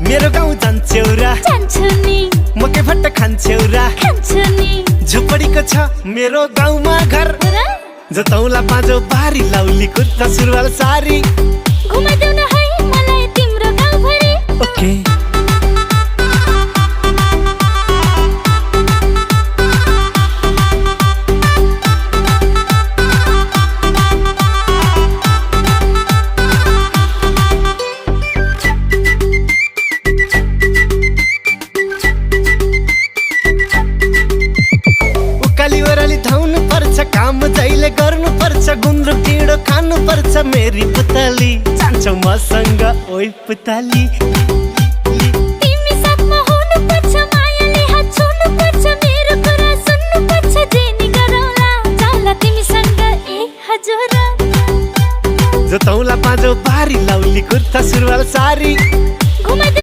मेरो गाउँ जान्छौ र जान्छु नि मकै फट्ट खान्छौ र खान्छु नि झुपडीको छ मेरो गाउँमा घर र जतौला पाँचौ बारी लाउली कुर्ता सुरुवाल सारी घुमाइदेऊ न है मलाई तिम्रो गाउँभरि ओके उकाली ओराली धाउनु पर्छ काम जहिले गर्नु पर्छ गुन्द्रुक ढिँडो खानु पर्छ मेरी पुतली जान्छौ मसँग ओइ पुतली तिमी साथमा हुनु पर्छ मायाले हात छोड्नु पर्छ मेरो कुरा सुन्नु पर्छ जे नि गरौँला जाला तिमीसँग ए हजुर जतौला पाँचौ बारी लाउली कुर्ता सुरुवाल सारी